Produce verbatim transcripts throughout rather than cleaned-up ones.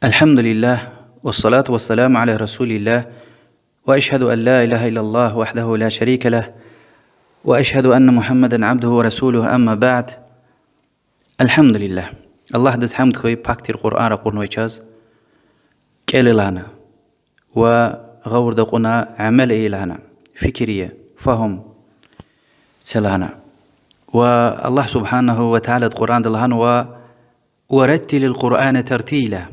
الحمد لله، والصلاة والسلام على رسول الله، وأشهد أن لا إله إلا الله وحده لا شريك له، وأشهد أن محمدا عبده ورسوله، أما بعد. الحمد لله. Аллагьдиз гьамд хьуй, пак тир Къуръан ракъурнавай чаз, кӀела лагьана ва гъавурда кьуна амал ая лагьана, фикир ая, фагьум це лагьана. Ва Аллагь سبحانه وتعالى Къуръанда лагьанва: ورتل القرآن ترتيلا.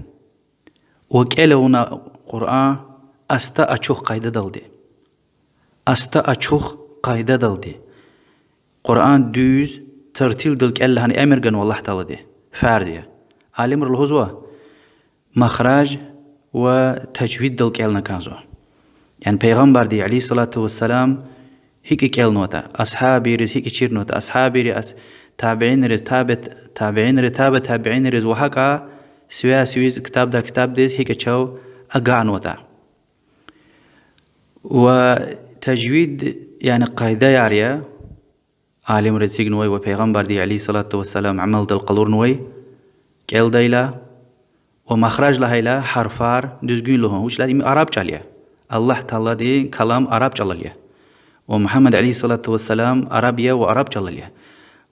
Ва кӀел авуна Къуръан аста ачух къайдадалди. Аста ачух къайдадалди. Къуръан дуьз, тартилдал кӀел лагьана эмир ганва Аллагь Таалади. Фарз я. Алимри лугьузва, махраж ва тажвиддал кӀелна кӀанзава. Яни Пайгъамбарди, عليه الصلاة والسلام, гьикӀ кӀелнаватӀа, асгьабийриз гьикӀ чирнаватӀа, асгьабийри, ас-, табиинриз, таби-, табиинри, таби табиинриз ва гьакӀа сивяй-сивиз ктабдай ктабдиз гьикӀ чав агакьнаватӀа. Ва тажвид, яни къайдаяр я, алимри эцигнавай ва Пайгъамбарди, عليه الصلاة والسلام, амалдал къалурнавай, кӀелдайла, ва махраж лагьайла, гьарфар дуьзгуьн лугьун, вучиз лагьайтӀа им араб чӀал я. Аллагь Тааладин калам араб чӀалал я. Ва Мугьаммад, عليه الصلاة والسلام, араб я ва араб чӀалал я.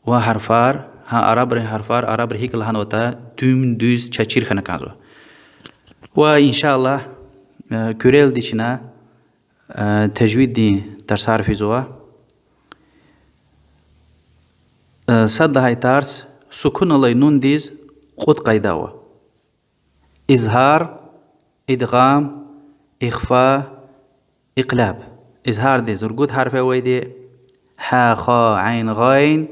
Ва гьарфар, гьа арабрин гьарфар, арабри гьикӀ лагьанватӀа, дуьм-дуьз чаз чир хьана кӀанзава. Ва, إن شاء الله, э, куьрелди чна, э, тажвиддин тарсар физва. Э, сад лагьай тарс: сукун алай нундиз кьуд къайда ава: изгьар, идгъам, ихфа, икълаб. Изгьардиз ругуд гьарф я авайди: гьа, ха, айн, гъайн,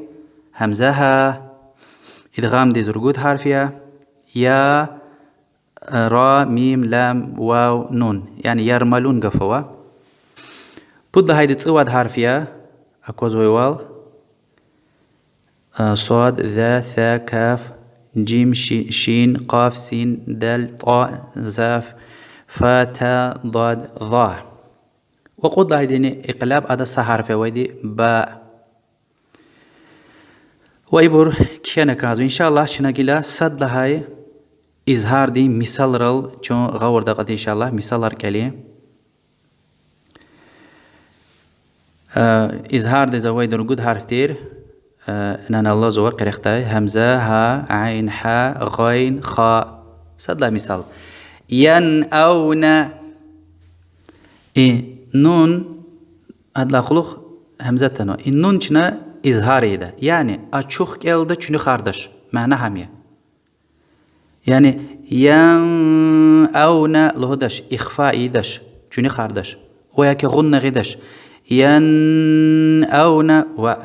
гьамза, гьа. Идгъамдиз ругуд гьарф я: я, ра, мим, лам, вав, нун. Яни ярмалун гаф ава. Пуд лагьайди цӀувад гьарф я, аквазвайвал: сад, за, са, каф, жим, ши-, шин, къаф, син, дал, тӀа, зав, фа, та, дад, за. Ва кьуд лагьайдини икълаб, ада са гьарф я авайди: ба. Ва ибур кхьена кӀанзава. إن شاء الله, чна гила сад лагьай изгьардин мисалрал чун гъавурда акьади, إن شاء الله, мисалар кӀелин. Э, изгьардиз авайди ругуд гьарф тир, э, инал алазва къерехдай: гьамза, гьа, айн, гьа, гъайн, ха. Сад лагьай мисал. Янавна. И нун, адалай кьулухъ гьамза атанва. И нун чна изгьар ийида. Яни ачух кӀелда, чуьнуьхардач. Мана гьам я. Яни янавна лугьудач, ихфа ийидач, чуьнуьхардач. Ва яки гъунна гъидач. Янавна ва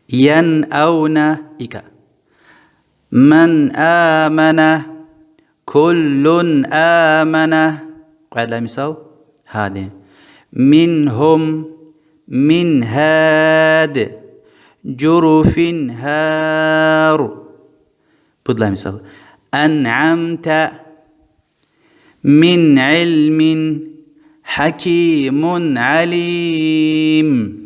янавна икӀа. من آمن، كل آمن. Кьвед лагьай мисал. Гьади. منهم، من هاد، جرف هار. Пуд лагьай мисал. أنعمت، من علم، حكيم عليم.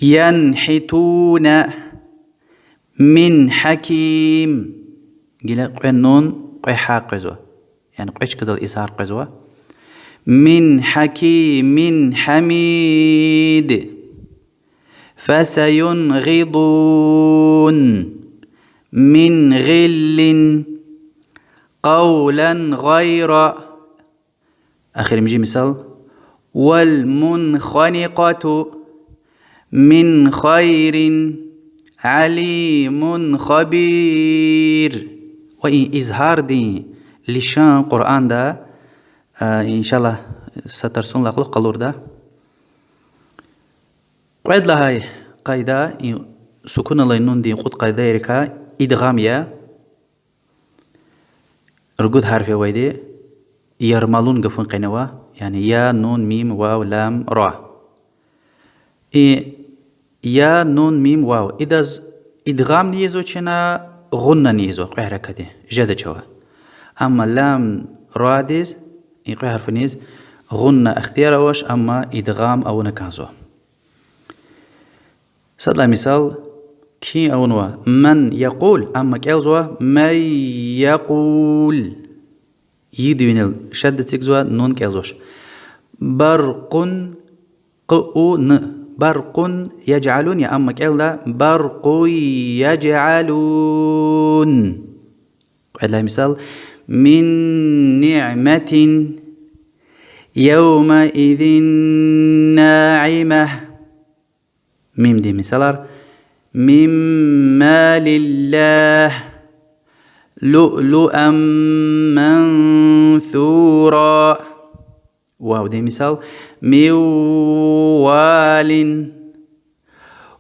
ينحتون، من حكيم. Гила кьве нун, кьве гьа къвезва. Яни кьве чкадал изгьар къвезва. من حكيم حميد. فسينغضون، من غل، قولا غير. Эхиримжи мисал. والمنخنقة، من خير، عليم خبير. Ва и изгьардин лишан Къуръанда, а, إن شاء الله, са тарсунлай кьулухъ къалурда. Кьвед лагьай къайда, и сукун алай нундин кьуд къайдайрикай идгъам я. Ругуд гьарф я авайди, ярмалун гафун къене ава, яни я, нун, мим, вав, лам, ра. И я, нун, мим, вав, идаз идгъамни ийизва чна, гъуннани ийизва кьве гьерекатдин, жедач ава. Амма лам, радиз, и кьве гьарфуниз гъунна ихтияр авач, амма идгъам авуна кӀанзава. Сад лагьай мисал: Кхьин авунва. Ман якъул, амма кӀелзава ман якъул. Йидин винел шадда эцигзава, нун кӀелзавач. Баркъун, къ, у, н. Баркъун яжъалун я, амма кӀелда баркъун яжъалун. Кьвед лагьай мисал. Мин ниъматин явмаизин наимагь. Мимдин мисалар. Мимма лиллагь. Луълуъан мансура. Вавдин мисал. Мин валин.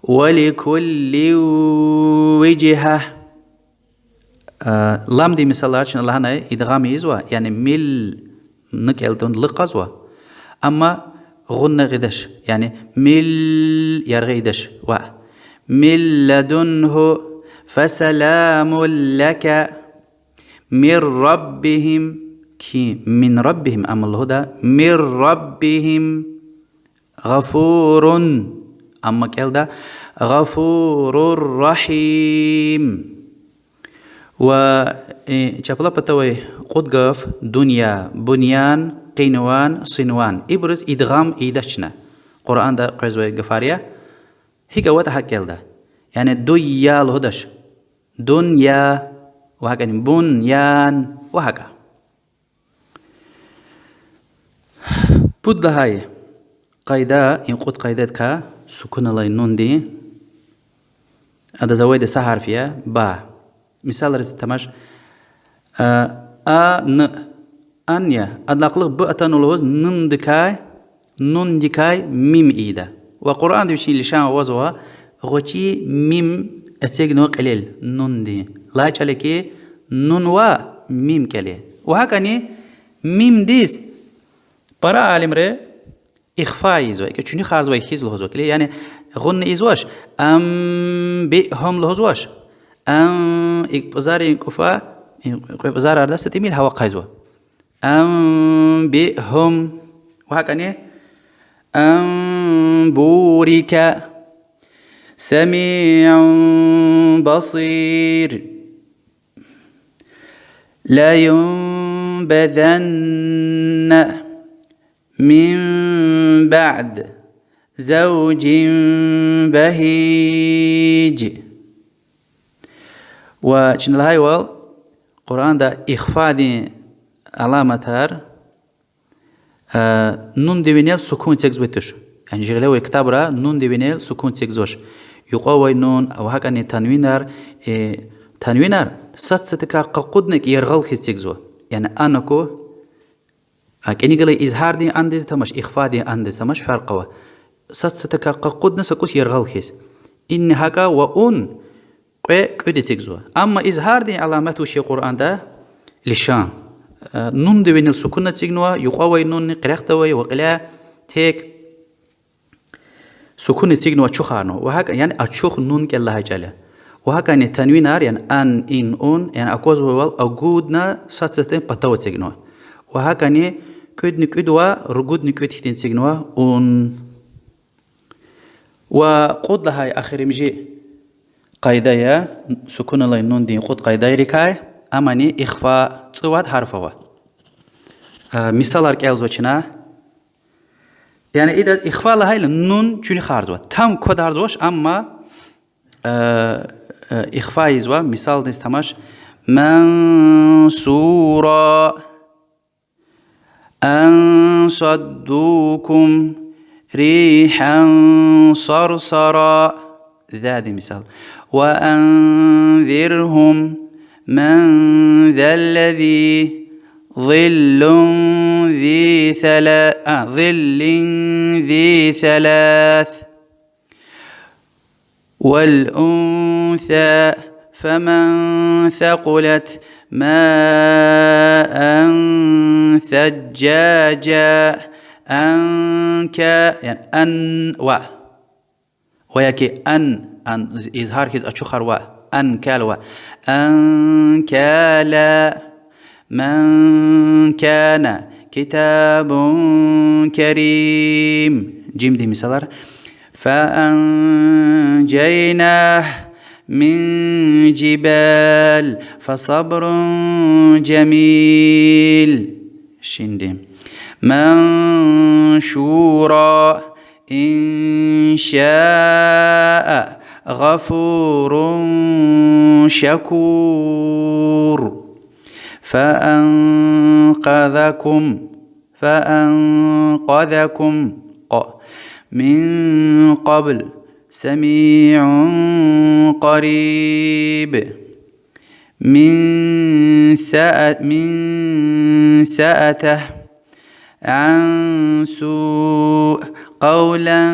Ва ликуллин вижгьа. Ламдин мисалар чна лагьанай идгъам ийизва, яни мил, н кӀелда, л кьазва. Амма гъунна гъидач, яни мил яргъи ийидач, ваъ. Мин ладунгьу фасаламун лака. Мир раббигьим, кхьин мин раббигьим, амма лугьуда мир раббигьим. Гъафурун, амма кӀелда гъафурур рагьим. Ва чапла патавай кьуд гаф: дунья, буньян, къинван, синван. Ибуруз идгъам ийидач чна. Къуръанда къвезвай гафар я. ГьикӀ аватӀа гьакӀ кӀелда. Яни дуьнья лугьудач. Дунья, ва гьакӀни буньян, ва гьакӀа. Пуд лагьай къайда, и кьуд къайдадикай, сукун алай нундин, адаз авайди са гьарф я, ба. Мисалриз тамаш, ан, ан я, адалай кьулухъ б атана лугьуз нундикай, нундикай мим ийида. Ва Къуръанда вичин лишан авазва гъвечӀи мим эцигнава кьилел нундин. Лагьай чӀал я хьи, нун ва мим кӀела. Ва гьакӀни мимдиз пара алимри ихфа ийизва, икӀ чуьнуьхарзавай хьиз лугьузва кьиле, яни гъунна ийизвач, анбиъгьум лугьузвач. Ан, икӀ пӀузарин кӀуфа, кьве пӀузарарда са тӀимил гьава ахъайзава. Анбиъгьум. Ва гьакӀни ан бурика самиъун басир. لينبذن من بعد زوج بهيج. Ва чна лагьайвал, Къуръанда ихфадин аламатар, нундин винел сукун эцигзавай туш. Яни жи гъилевай ктабра нундин винел сукун эцигзавач. Юкьва авай нун, ва гьакӀни танвинар, танвинар сад садакай къакъудна яргъал хьиз эцигзава. Яни ан аку, а кӀаник галай изгьардин андиз тамаш, ихфадин андиз тамаш, фаркъ ава. Сад садакай къакъудна са кӀус яргъал хьиз. Инни гьакӀа ва ун кьве кӀуьд эцигзава. Амма изгьардин аламат вуч я Къуръанда? Лишан. Нундин винел сукун эцигнава, юкьва авай нунни, къерехда авай ва кьиляй тек сукун эцигнава, ачухарнава. Ва гьакӀ, яни ачух нун кӀела лагьай чӀал я. Ва гьакӀни танвинар, яни ан, ин, ун, яни аквазвайвал агудна сад садатӀани патав эцигнава. Ва гьакӀни кӀуьдни кӀуьд ва ругудни кӀуьд хьтин эцигнава ун. Ва кьуд лагьай эхиримжи къайда я, сукун алай нундин кьуд къайдайрикай, амни ихфа, цӀувад гьарф ава. Мисалар кӀелзава чна. Яни идаз ихфа лагьайла нун чуьнуьхарзава. Там квадарзавач, амма ихфа ийизва, мисалдиз тамаш. منصورا أن صدوكم ريحا صرصرا. Задин мисал. وأنذرهم من ذا الذي ظل ذي ثلا-، а, ظل ذي ثلاث. والأنثى فمن ثقلت ماء ثجاجا أنكا، яни ан ва. Ва яки ан, ан, изгьар хьиз ачухарва, анкал ва. أنكالا من كان كتاب كريم. Жимдин мисалар. فأنجيناه من جبال فصبر جميل. Шинди. منشورا إن شاء غفور شكور. فأنقذكم، فأنقذكم، ق، من قبل، سميع قريب. من سأ-، من سأته عن سوء قولا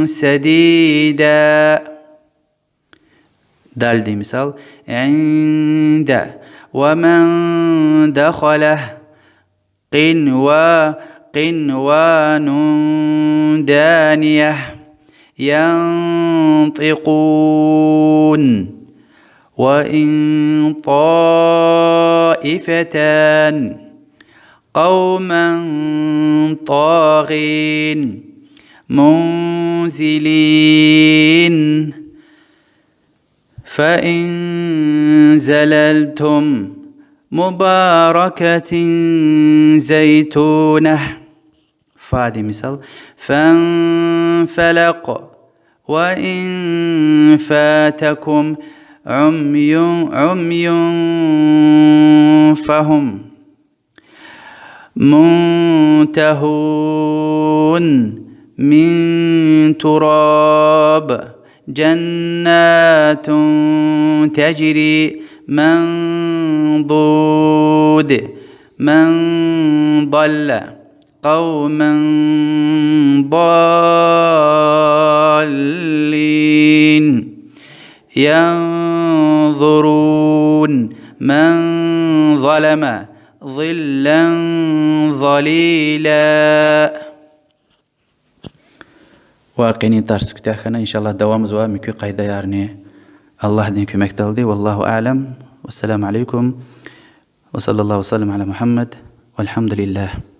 سديدا. Далди мисал. عند ومن دخله قنوة، قنوان دانية. ينطقون. وإن طائفتان قوما طاغين منزلين فإن زللتم مباركة زيتونة. Фади мисал. فانفلق وإن فاتكم عمي، عمي فهم منتهون من تراب جنات تجري من ضود من ضل قوما ضالين ينظرون من ظلم ظلا ظليلا. Вакъини тарс куьтягь хьана, иншаллагь, давамзава муькуь къайдаярни Аллагьдин куьмекдалди. والله أعلم. والسلام عليكم. وصلى الله وسلم على محمد. والحمد لله.